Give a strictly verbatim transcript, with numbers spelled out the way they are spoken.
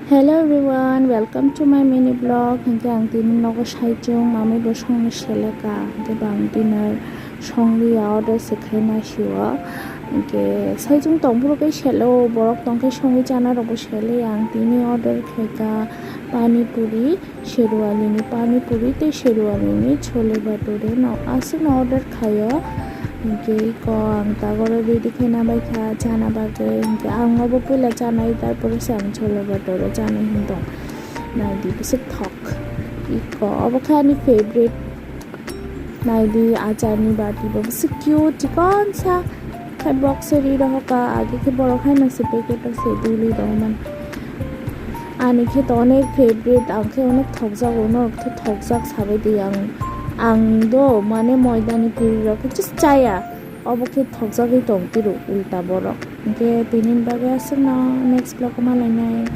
Hello everyone, welcome to my mini vlog. Hingke ang tini nogo saichung mamui bo songni seleka. Hingke bo ang dinner songliya, order se khaina sio. Hingke saichung tongphuru khe selo, borok tongkhe songwi chana rokbo sele. Ang tini order khaika pani puri, sherwani ni pani puri tei sherwani ni chole bhature no aswkno order khaio. Hingke iko ang tagoro ready khaina bai kha chana bagwi. Hingke ang obo puila chanai, tarpore se ang chole bhature chanai hintong. Naidi bwswk thok. Iko obo khe ani favorite. Naidi acharni bati bo bwswk cute, chikon sa. Khai box se ri rohoka, age khe borok haino se packet o se duli rohoman. Ani khe to onek favorite, ang khe onek thokjago, norok khe thokjak sabaidi ang. Ang do mane moidani puri rok khe just chaya. Obo khe thokjagwi tong tiro ulta borok. Hingke tini bagwi aswkno next vlog o malainai.